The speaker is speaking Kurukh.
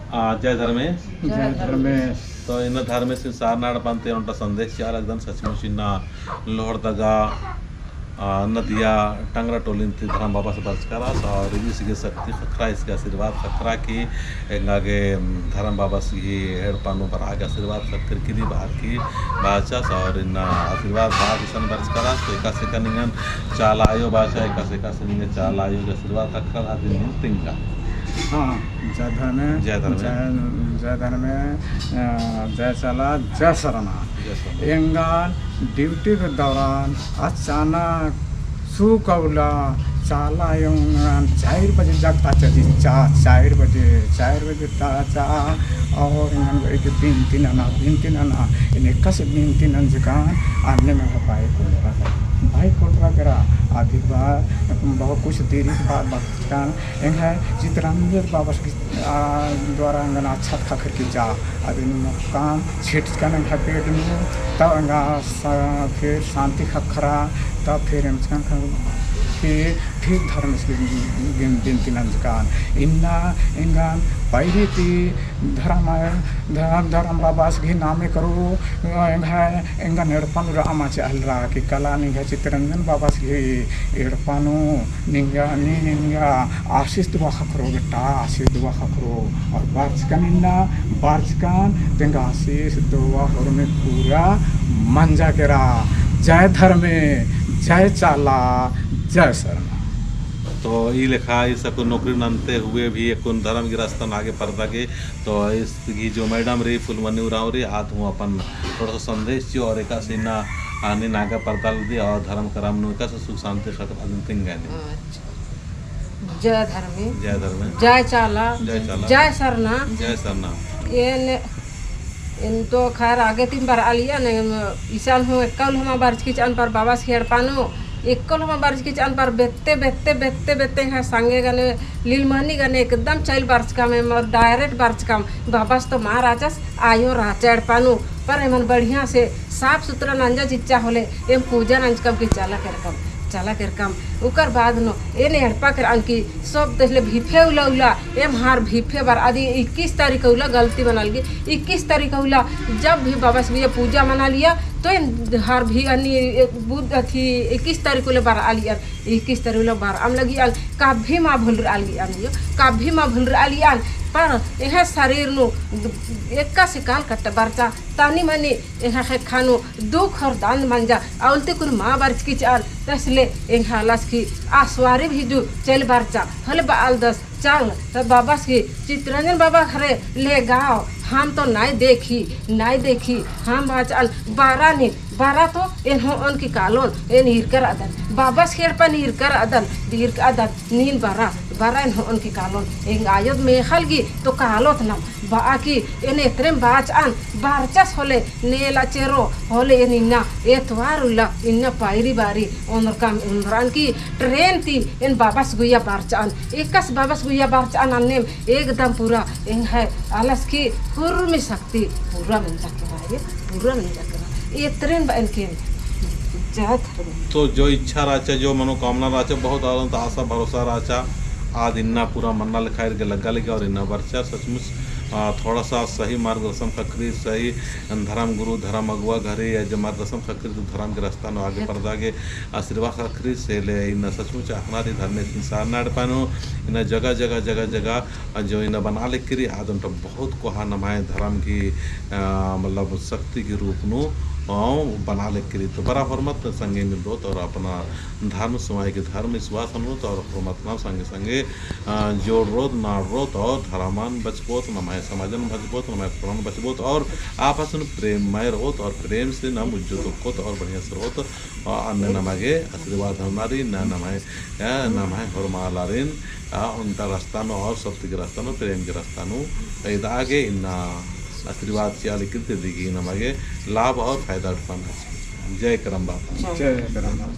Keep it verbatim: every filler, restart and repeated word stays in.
आ, जय धर्मेस। जय धर्मेस। तो इन्ना धर्मेसिन सारना एड़पा ती ओन्टा संदेश चिआ लगदन। सचमुच इन्ना लोहरदगा, आ, नदिया टंगरा टोलिन ती धरम बाबस बरचका रअस और ईस गे शक्ति ख़क्खरा, ईस गे आशीर्वाद ख़क्खरा कि एंगा गे धरम बाबस गही एड़पा नू बरआ गे आशीर्वाद ख़क्खरकी रई बअर की बाचस और इन्ना आशीर्वाद बअर की इसन बरचका रअस। तो एकासे का निंगन चाला आयो बाचा, एकासे एकासे निंगन चाला आयो गे आशीर्वाद ख़क्खरा अदिन तिंगा। हाँ, जय धर्मे। जय धर्मे। जय, जय धर्मे, अ, जय चाला, जय सरना। जय सरना। एंगन duty के दौरान अचानक सुख उल्ला चाला आयो एंगन चार बजे जगता चजी चा, चार बजे, चार बजे ता चा और एंगन एक बिनती नना, बिनती नना, एन एकासे बिनती नंजकन अन्नेम बाई कोलरा केरा, बाई कोलरा केरा, अदी बाद बहुत कुछ देरी के बाद बरचकन, एंग्है चितरंजन बाबस गही, आ, द्वारा एंगन अक्षत ख़क्खरकी चा, अदिन मुक्काम छिटचकन एंग्है पेट नू, तब एंगा स-, फिर शांति ख़क्खरा, तब फिर एमचकन ख-, फिर, फिर धर्मेस गही बिन-, बिनती नंजकन। इन्ना एंगन पैरी ती धरम, धरम, धरम बाबस गही नामे करो, एंग्है, एंगन एड़पा नू रआ मा चाहलरा कि कला निंग्है चितरंजन बाबस गही एड़पा नू निंगा, नी निंगा आशीष दुआ ख़क्खरो बेटा, आशीष दुआ ख़क्खरो। और बरचकन इन्ना, बरचकन तेंगा आशीष दुआ होरमे पूरा मंजा केरा। जय धर्मे, जय चाला, जय सरना। तो ई लेखा ईस अक्कुन नौकरी नन्ते हुए भी अक्कुन धरम गही रस्ता नू आगे परदआ गे। तो ईस गही जो madam रई फुलमनी उराँव रई, आद हूँ अपन थोड़ा सा संदेश चिओ और एकासे इन्ना आनी नागा परदआ लगी और धरम करम नू एकासे सुख शांति ख़क्खरा अदिन तिंगा नी। अच्छा। जय धर्मे। जय धर्मे। जय चाला। जय चाला। जय सरना। जय सरना। एन, एन तो खैर आगे तिम बरआ लियन, इसन हूँ एक्कल हूँ मा बरचकी चिअन पर बाबस गही एड़पा नू, एक्कल हूँ मा बरचकी चिअन पर बेत्ते, बेत्ते, बेत्ते, बेत्ते एंग्है संगे गने, लिलमनी गने एकदम चइल बरचकम एम और direct बरचकम। बाबस तो मा रहचस, आयो रहचा एड़पा नू, पर एमन बढ़िया से साफ सुथरा नंजा चिच्चा होले, एम पूजा नंजकम कि चाला केरकम, चाला केरकम। उकर बाद नू एन एड़पा केरअन कि सब तसले भीफे उल्ला उल्ला, एम हर भीफे बरआ दी इक्कीस तारीख उल्ला गलती मना लगी, इक्कीस तारीख उल्ला जब भी बाबस गुइया पूजा मना लिया, तो एन हर भी अन्नी बुध अथी इक्कीस तारीख उल्ला बरआ लिया। इक्कीस तारीख उल्ला बरअम लगियन, कभी मा भुलरआ लियन, कभी मा भुलरआ लियन, पर एंग्है शरीर नू एकासे काल कट्टा बरचा, तनी मनी एंग्है ख़ेक्खा नू दुख और दंद मंजा, अउलती कुन मा बरचकी चिअन, तसले एंग्है आलस की आसवारी भी जू चइल बरचा, होले बआलदस, चल, त बाबस गही चितरंजन बाबा घरे लेगाओ, हम तो नाय देखी, नाय देखी, हम बाचन बरा नीन, बरा तो एन होओन की कालोन, एन ईरका रअदन, बाबस गही एड़पा नीन ईरका रअदन, ईरका रअदन, नीन बरा, बरा एन होओन की कालोन, एंग्है आयोद मेख़ा लगी तो कालोत नम, बआ की एन एतरेम बाचन, बरचस होले नेला चेरो, होले एन इन्ना एतवार उल्ला, इन्ना पायरी बारी, ओन्द्रकम ओन्द्रअन की train ती एन बाबस गुइया बरचन, एकासे बाबस गुइया बरचन अन्नेम एकदम पूरा एंग्है आलस की हुर्मी शक्ति पूरा मंजा केरा, ये पूरा मंजा केरा। एतरेन बअन के जय धर्म। तो जो इच्छा रहचा, जो मनोकामना रहचा, बहुत आदन तो आशा भरोसा रहचा, आद इन्ना पूरा मन्ना लेखा ईर गे लग्गा लगी और इन्ना बरचा सचमुच, आ, थोड़ा सा सही मार्गदर्शन ख़क्खरी, सही धर्म गुरु, धर्म अगुवा घरे या जो मार्गदर्शन ख़क्खरी तो धर्म के रास्ता नू आगे परदा गे आशीर्वाद ख़क्खरी, से ले इन्ना सचमुच अख़ना रई धर्मेसिन सारना एड़पा नू, इन्ना जगह, जगह, जगह, जगह, आ, जो इन्ना बना लेकरी, आद ओन्टा बहुत कोहा नम्है धर्म की, आ, मतलब शक्ति के रूप नू, आ, बना लेकरी। तो बरा होरमत संगे मिलरोत और अपना धर्म समाज के धर्म विश्वास ननरोत और होरमत नाम संगे संगे, आ, जोड़रोत, नाड़रोत और धर्मन बचबोत, नम्है समाजन बचबोत, नम्है पुरान बचबोत और आपस में प्रेममय रओत और प्रेम से नाम उज्जो तोक्कोत और बढ़िया से रओत। आ, अन्ने नमा गे आशीर्वाद हरना रई, ना नम्है, आ, नम्है होरमा आलारिन, आ, ओन्टा रास्ता नू और शक्ति के रास्ता नू, प्रेम के रास्ता नू एदआ गे इन्ना आशीर्वाद चिआ लेकरी ती दिगी नमा गे लाभ और फायदा उठपाना। जय करम बाबा। जय करम बाबा।